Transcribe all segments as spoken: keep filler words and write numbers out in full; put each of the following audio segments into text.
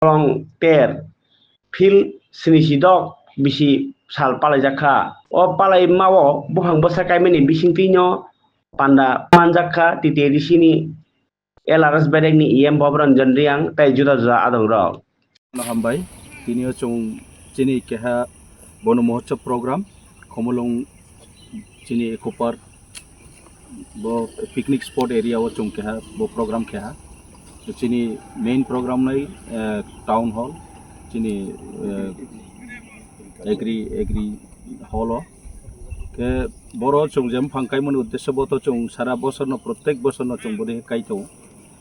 kolong ter, phil sini si dok bisi sal palaijak kha. O palaima o buphang bwsa kaimani bisingtwi no panda manjak kha T T A D C ni L R S bedek ni E M Bobranjan Riang tei juda juda adong rok. No hambai, tini o chwng chini keha Bono Mohotsab program, Khumulwng chini Eco Park, bo picnic spot area o chwng keha bo program keha. Chini main program nai, eh, town hall, chini, eh, agri, agri hall o. Khe boro chwng je buphang kaimani uddesyo bo to chwng sara bosorno, protek bosorno chwng bodi kai tongo.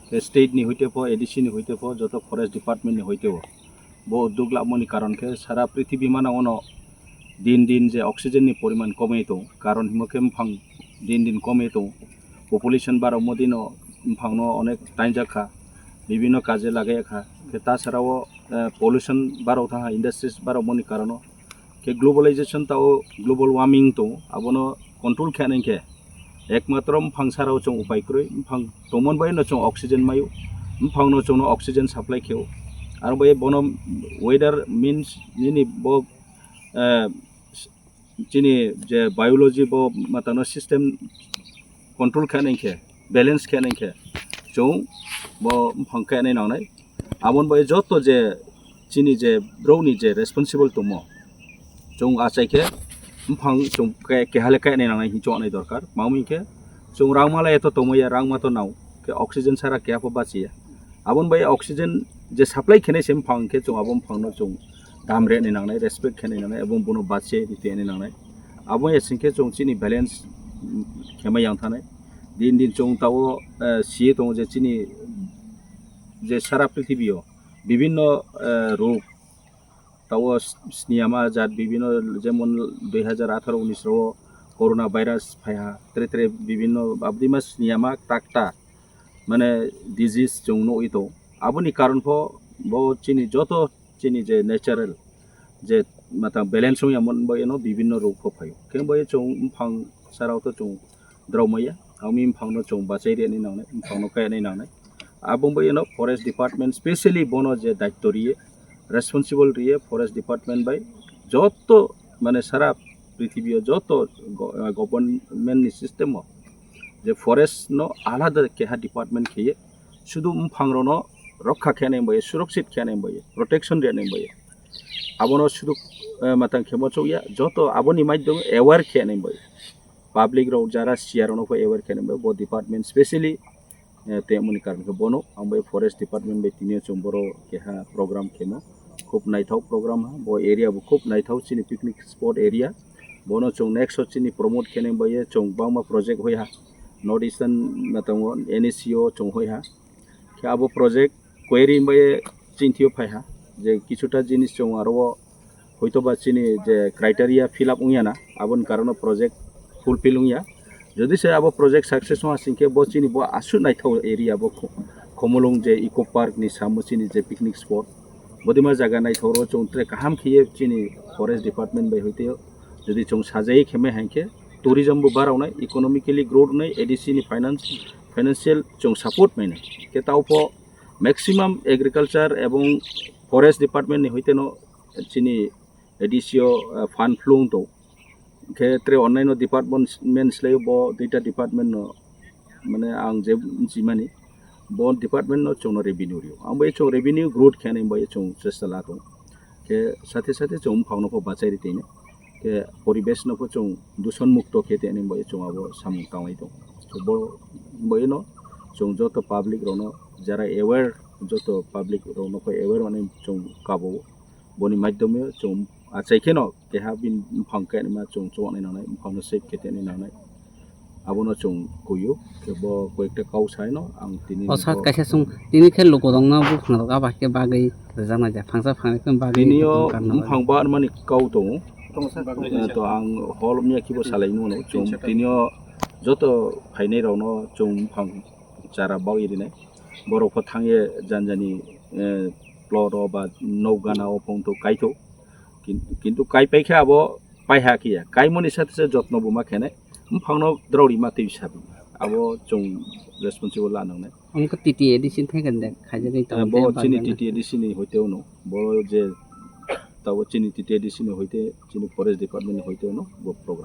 Khe state ni hoite pho, A D C ni hoite pho, joto forest department ni hoite o. Bo udduk labmani karon khe sara prithibi manao no din din je oxygen ni poriman komwi tongo. Karon himo khe buphang din din komwi tongo. Population barokmodi no buphang no onek tainjak kha, bibinno kaje lagai kha. Khe ta sara o, eh, pollution barok tha ha, industries barokmani karon o. Khe globalization tao global warming tongo, abono control khe nai khe ekmatro buphang sara o chwng upai kwrwi, buphang tongmani bai no chwng oxygen maio, buphang no chwng no oxygen supply kheo. Aro bai bono weather means nini bo, eh, chini je biology bo matano system control khe nai khe, balance khe nai khe chwng bo buphang khe nai nangnai. Aboni bai joto je chini je brokni je responsible tongmo, chwng achai khe buphang chwng ke-, keha le kainai nangnai hinwi chonai dorkar. Mamo hinkhe chwng rangma lai eto tongmaya, rangma to nao khe oxygen sara keha pho bachiya. Aboni bai oxygen je supply khenai se buphang khe chwng abo buphangno chwng dam rwnai nangnai, respect khenai nangnai, abo bono bachiya rwnai nangnai. Abo ya singkhe chwng chini balance, mm, khema yang thanai. Din din chwng tao, eh, siye tongo je chini je sara prithibio bibinno, eh, rog tao s-, sniyama jat bibinno, jemon dui hajar atharo unis ro corona virus phaiha, tre tre bibinno abdima sniyama takta mane disease chwng nugwi tongo. Aboni karon pho bo chini joto chini je natural je matang balance wngya mon bo eno bibinno rog pho phaio. Khe bo chwng buphang sarao to chwng drao maya, ami buphangno chwng bachai rwnai nangnai, buphangno kainai nangnai. Abo bo eno forest department specially bono je daitto riye, responsible riye forest department bai joto mane sara prithibio joto go-, government ni system o je forest no alada keha department kheye, sudu buphang rokno rokha khe nai bai, surakshit khe nai bai, protection rwnai bai. Abono sudu, eh, matang khemo chukya, joto aboni maidom aware khe nai bai. Public rok jara siya rokno pho aware khe nai bai, bo department specially, eh, tei amoni karon khe bono ang bai forest department bai tini chwng boro keha program khemo. Khub naithok program ha, bo area bo khub naithok chini picnic spot area. Bono chwng next o chini promote khe nai bai chwng bangma project hoi ha. North Eastern matango N E C o chwng hoi ha. Khe abo project query bai chini thio phai ha, je kisuta jinis chwng aro o hoito ba chini je criteria fill up wngya na, aboni karon o project fulfill wngya. Jodi se abo project success wngya sing khe bo chini bo aswk naithok area bo Kho-, Khumulwng je eco park ni samo chini je picnic spot, bodima jaga naithok ro chwng tre kaham khiye chini forest department bai hoite jodi chwng sajai khe mai hai khe tourism bo baroknai, economically growth wngnai, A D C ni finance, financial chwng support mainai. Khe tao pho maximum agriculture ebong forest department ni hoite no chini A D C o, ah, fund flung tong. Khe tre onnaino department slai bo duita department no mane ang je jimani bo department no chwngno revenue rio. Ang bai chwng revenue growth khe ani bai chwng chesta la tong. Khe sathe sathe chwng buphang no pho bachai ri tini. Khe poribesh no pho chwng dushon mukto khe tini bai chwng abo samung tanglai tong. Bo bai no chwng joto public rok no jara aware, joto public rok no pho aware mani chwng kabo. Boni maidome chwng achai kheno keha bini buphang kainima chwng chubaknai nangnai, buphangno save khe tongna nangnai. Abono chwng kuio, khe bo koyekta kau saino ang tini o sat bo kaisa chwng tini khe lukurokno buphang rok aba khe bagwi rwjaknai ja phangsa phangni khe bagwi tini o buphang karna buphang bagwi. Barmani kau tongo. Eh, to ang hol mya khibo salai nung no chwng tini o joto phainai rokno chwng buphang chara bagwi rinai. Borok pho thangye janjani, eh, plot o ba nok gana o phone to kaitho. Kin-, kintu kai pai khe abo paiha khe ya. Kaimoni sathe se jotno bo ma khenai. Buphangno drao rima twi sabi. Abo chwng responsible la nangnai. Ang khe T T A D C thai kan de khaijagwi Eh, tong bo de chini bangma. T T A D C ni hoite uno, bo je tabo chini T T A D C ni hoite chini forest department ni hoite uno bo program.